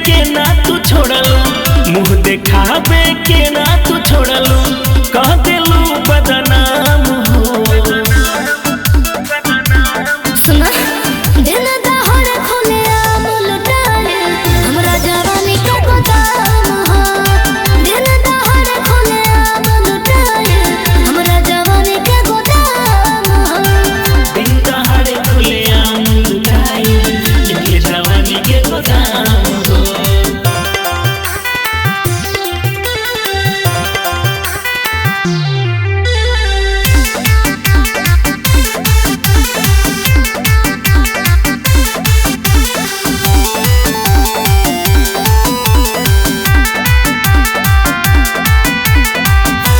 के ना तू छोड़लू, मुँह देखावे के ना तू छोड़लू, कह देलू बदनाम हो। सुना दिन दहाड़ खुले आम लुटाए हमरा जवानी के गोदाम हो। दिन दहाड़ खुले आम लुटाए हमरा जवानी के गोदाम हो। दिन दहाड़े खुले आम लुटाए इनके जवानी के गोदाम हो।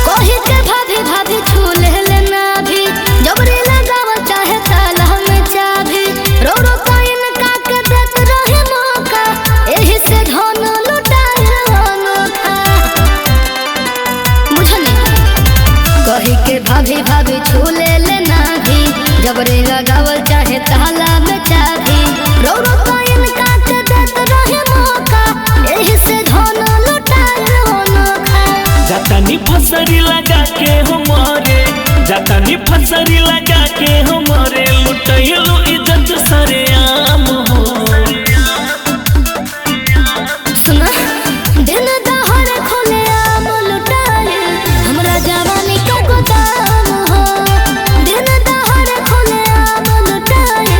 कोही के भाभी भाभी छू ले लेना भी जबरी लगाव चाहे ताला में चाभी। रो रो काइन का के देत रहे मौका एही से धन लुटाए अनोखा। बुझनी कही के भाभी भाभी छू ले लेना भी जबरी लगाव चाहे ताला में चाभी। रो रो काइन का के देत रहे मौका एही से धन लुटाए अनोखा। जातानी फसरी लगा के हमारे, जातानी फसरी लगा के हमारे, लुटैलू इज्जत सरेआम हो। सुना दिन दहाड़ खुले आम लुटाए हमरा जवानी के गोदाम हो। दिन दहाड़ खुले आम लुटाए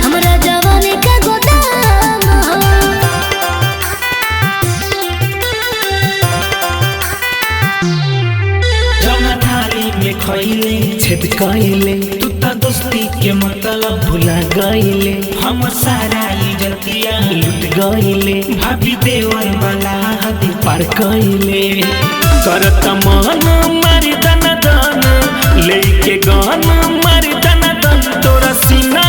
हमरा जवानी के गोदाम हो। जमा थाली में खैले छेद कैले, तू त दोस्ती के मतलब भुला गईले, हम सारा इज्जतिया लुट गईले, भाभी देवर वाला हद पार कैले। करत मन मारी दन दन लेके गन मारी दन दन, तोरा सीना